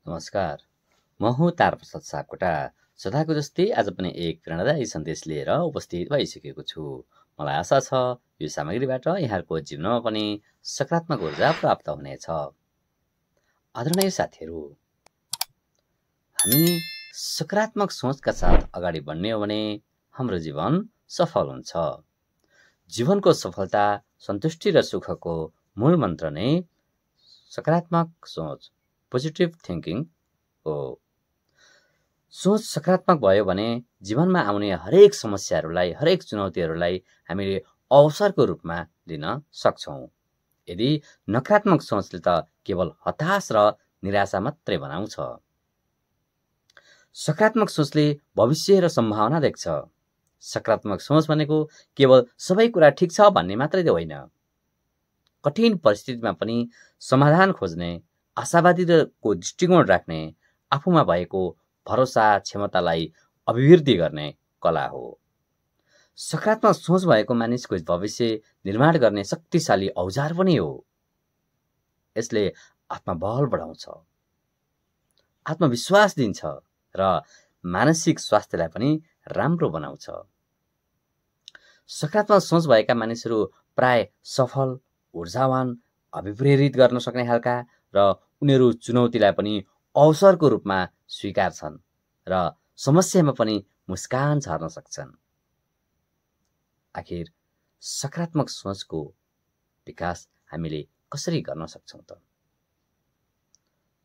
नमस्कार, म हुँ तारप्रसाद सापकोटा। सदाको जस्तै आज पनि एक प्रेरणादायी सन्देश लिएर उपस्थित भइसकेको छु। मलाई आशा छ यो सामग्रीबाट यहाँहरूको जीवनमा पनि सकारात्मक ऊर्जा प्राप्त हुनेछ। आदरणीय साथीहरू, हामी सकारात्मक सोचका साथ अगाडि बढ्ने हो भने हाम्रो जीवन सफल हुन्छ। जीवनको सफलता, सन्तुष्टि र सुखको मूल मन्त्र नै सकारात्मक सोच, पोजिटिभ थिङ्किङ हो। सोच सकारात्मक भयो भने जीवनमा आउने हरेक समस्याहरूलाई, हरेक चुनौतीहरूलाई हामीले अवसरको रूपमा लिन सक्छौँ। यदि नकारात्मक सोचले त केवल हताश र निराशा मात्रै बनाउँछ। सकारात्मक सोचले भविष्य र सम्भावना देख्छ। सकारात्मक सोच भनेको केवल सबै कुरा ठिक छ भन्ने मात्रै होइन। कठिन परिस्थितिमा पनि समाधान खोज्ने, आशावादीको दृष्टिकोण राख्ने, आफूमा भएको भरोसा क्षमतालाई अभिवृद्धि गर्ने कला हो। सकारात्मक सोच भएको मानिसको भविष्य निर्माण गर्ने शक्तिशाली औजार पनि हो। यसले आत्मबल बढाउँछ, आत्मविश्वास दिन्छ र मानसिक स्वास्थ्यलाई पनि राम्रो बनाउँछ। सकारात्मक सोच भएका मानिसहरू प्राय सफल, ऊर्जावान, अभिप्रेरित गर्न सक्ने खालका र उनीहरू चुनौतीलाई पनि अवसरको रूपमा स्वीकार्छन् र समस्यामा पनि मुस्कान छर्न सक्छन्। आखिर सकारात्मक सोचको विकास हामीले कसरी गर्न सक्छौँ त?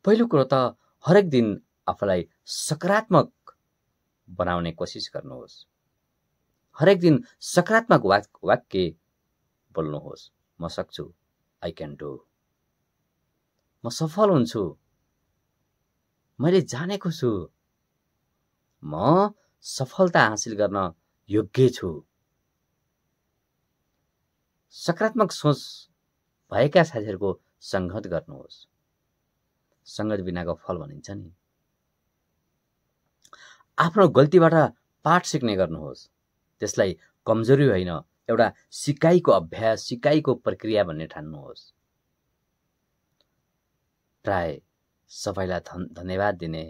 पहिलो कुरो त हरेक दिन आफूलाई सकारात्मक बनाउने कोसिस गर्नुहोस्। हरेक दिन सकारात्मक वाक्य बोल्नुहोस्। म सक्छु, आई क्यान डु। म सफल हुन्छु, मैले जानेको छु, म सफलता हासिल गर्न योग्य छु। सकारात्मक सोच भएका साथीहरूको सङ्गत गर्नुहोस्। सङ्गत बिनाको फल भनिन्छ नि। आफ्नो गल्तीबाट पाठ सिक्ने गर्नुहोस्। त्यसलाई कमजोरी होइन, एउटा सिकाइको अभ्यास, सिकाइको प्रक्रिया भन्ने ठान्नुहोस्। प्राय सबैलाई धन्यवाद दिने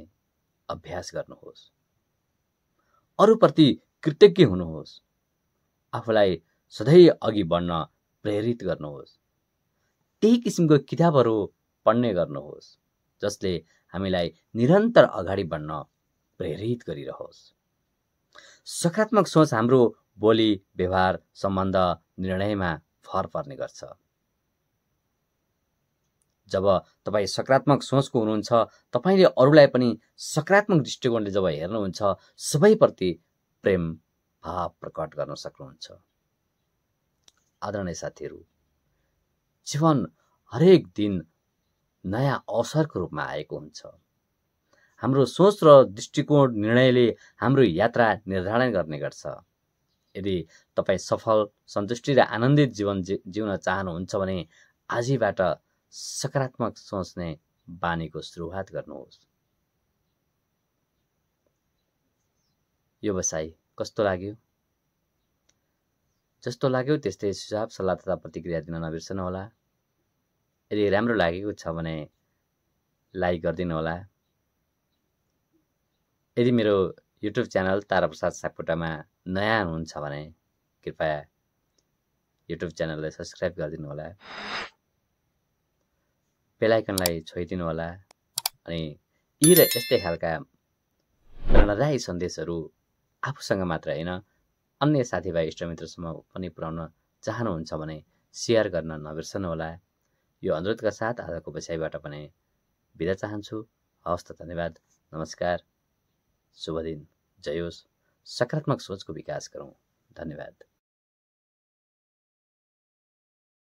अभ्यास गर्नुहोस्। अरूप्रति कृतज्ञ हुनुहोस्। आफूलाई सधैँ अघि बढ्न प्रेरित गर्नुहोस्। त्यही किसिमको किताबहरू पढ्ने गर्नुहोस् जसले हामीलाई निरन्तर अगाडि बढ्न प्रेरित गरिरहोस्। सकारात्मक सोच हाम्रो बोली, व्यवहार, सम्बन्ध, निर्णयमा फर पर्ने गर्छ। जब तपाईँ सकारात्मक सोचको हुनुहुन्छ, तपाईँले अरूलाई पनि सकारात्मक दृष्टिकोणले जब हेर्नुहुन्छ, सबैप्रति प्रेम भाव प्रकट गर्न सक्नुहुन्छ। आदरणीय साथीहरू, जीवन हरेक दिन नयाँ अवसरको रूपमा आएको हुन्छ। हाम्रो सोच र दृष्टिकोण, निर्णयले हाम्रो यात्रा निर्धारण गर्ने गर्छ। यदि तपाईँ सफल, सन्तुष्टि र आनन्दित जीवन जिउन चाहनुहुन्छ भने आजैबाट सकारात्मक सोच्ने बानीको सुरुवात गर्नुहोस्। यो बसाइ कस्तो लाग्यो? जस्तो लाग्यो त्यस्तै सुझाव, सल्लाह तथा प्रतिक्रिया दिन नबिर्सनुहोला। यदि राम्रो लागेको छ भने लाइक गरिदिनु होला। यदि मेरो युट्युब च्यानल ताराप्रसाद सापकोटामा नयाँ हुनुहुन्छ भने कृपया युट्युब च्यानललाई सब्सक्राइब गरिदिनु होला। बेल आइकनलाई छोइदिनु होला। अनि यी र यस्तै खालका प्रेरणादायी सन्देशहरू आफूसँग मात्र होइन, अन्य साथीभाइ इष्टमित्रसम्म पनि पुर्याउन चाहनुहुन्छ भने सेयर गर्न नबिर्सनुहोला। यो अनुरोधका साथ आजको विषयबाट पनि बिदा चाहन्छु। हवस् त, धन्यवाद, नमस्कार, शुभ दिन, जय होस्। सकारात्मक सोचको विकास गरौँ। धन्यवाद।